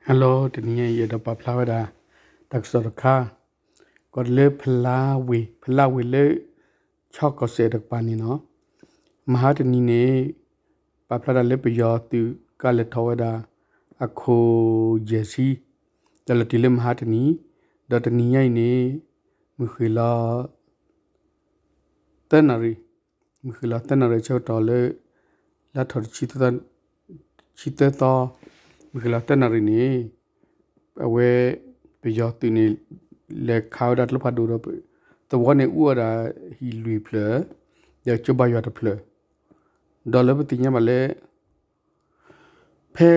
Hello, တနံၤညါအံၤ ယအဲၣ်ဒိးပာ်ဖျါဝဲဒၣ် တၢ်ကစီၣ်တခါ, ကီးလၢဖလါဝ့ၤ, ဖလါဝ့ၤလၢ ချီကီၢ်စဲၣ်တကပၤန့ၣ်လီၤ. မဟါတနံၤန့ၣ် ပာ်ဖျါတၢ်လၢပယီၤသုးကးလဲၤထီၣ်ဝဲဒၣ် အခိၣ်ယဲၢ်ဆံ ဒီးလဲၤတုၤလၢမဟါတနံၤ, ဒီးတနံၤညါအံၤန့ၣ် မုၢ်ဃ့ၢ်လီၤ သၢနၣ်ရံၣ်, မုၢ်ဃ့ၢ်လီၤသၢနၣ်ရံၣ်ဆၢကတီၢ်လၢ လါထီၣ်တဆံသၢသီ, မုၢ်ဃ့ၢ်လီၤသၢနၣ်ရံၣ်န့ၣ် အဝဲ ပယီၤသုးန့ၣ် လဲၤခးဝဲဒၣ်ကျိဖးဒိၣ်ဒီး သဝီန့ၣ်အူဝဲဒၣ်ဟံၣ်လွံၢ်ဖျၢၣ်, ဒီးကၠိဘါယွၤတဖျၢၣ်, ဒီးလၢပသ့ၣ်ညါဘၣ်လၢ ဖဲ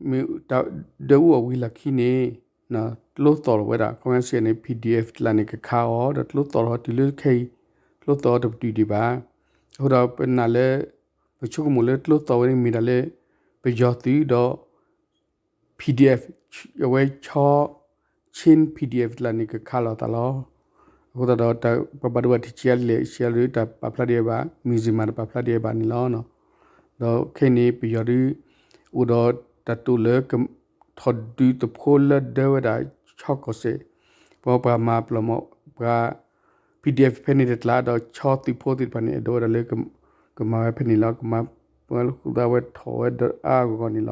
မ့ၢ်တၢ်ဒၢအူအီၣ်ဝံၤလီၢ်ခံန့ၣ် ကျိသီၣ်လီၤဝဲဒၣ် ခီမ့ၢ်စံးန့ၣ် PDF တကျါန့ၣ်ကခးအီၤ ဒီးကျိသီၣ်လီၤတုၤလၢခဲအံၤ ကျိသီၣ်တပတုာ်ဒံးဘၣ်. အဃိဒီးပနာ်လၢ ပဆိကမိၣ်လၢကျိသီၣ်ဝဲန့ၣ်မ့ၢ်ဒၣ်လၢ ပယီၤသုးဒီး PDF အဝဲဆီ Chin PDF တကျါန့ၣ်ကခးလိာ်သးလီၤ. အဃိသတးဒီး ပှၤဘၣ်ဒိဘၣ်ထံးဆံးအါလဲၣ် ဆံးအါလဲၣ် တၢ်ပာ်ဖျါဒံးဘၣ် မံၤစ့မး တပာ်ဖျါဒံးဘၣ်န့ၣ်လီၤ. ဒီးခဲအံၤန့ၣ် ပယီၤဒုး အိၣ်ဒီးတၢ်တိာ်လၢ ထီၣ်ဒုးသဖှိလၢဒၢဝဲဒၣ် ဆီကီၢ်စဲၣ်, ပှၤပှၤမၤပျီၢ်မး ပှၤ PDF ဖဲန့ၣ်တကျါ ဒီးဆီသုးဖိသ့ၣ်တဖၣ်န့ၣ် အဲၣ်ဒိးဝဲဒၣ်လၢ ကမၤဝဲဖဲန့ၣ်လီၤ. ကမၤဝဲလၢဃုာ်သးဝဲထီၣ်ဝဲဒီးအါအါဂီၢ်ဂီၢ်န့ၣ်လီၤ.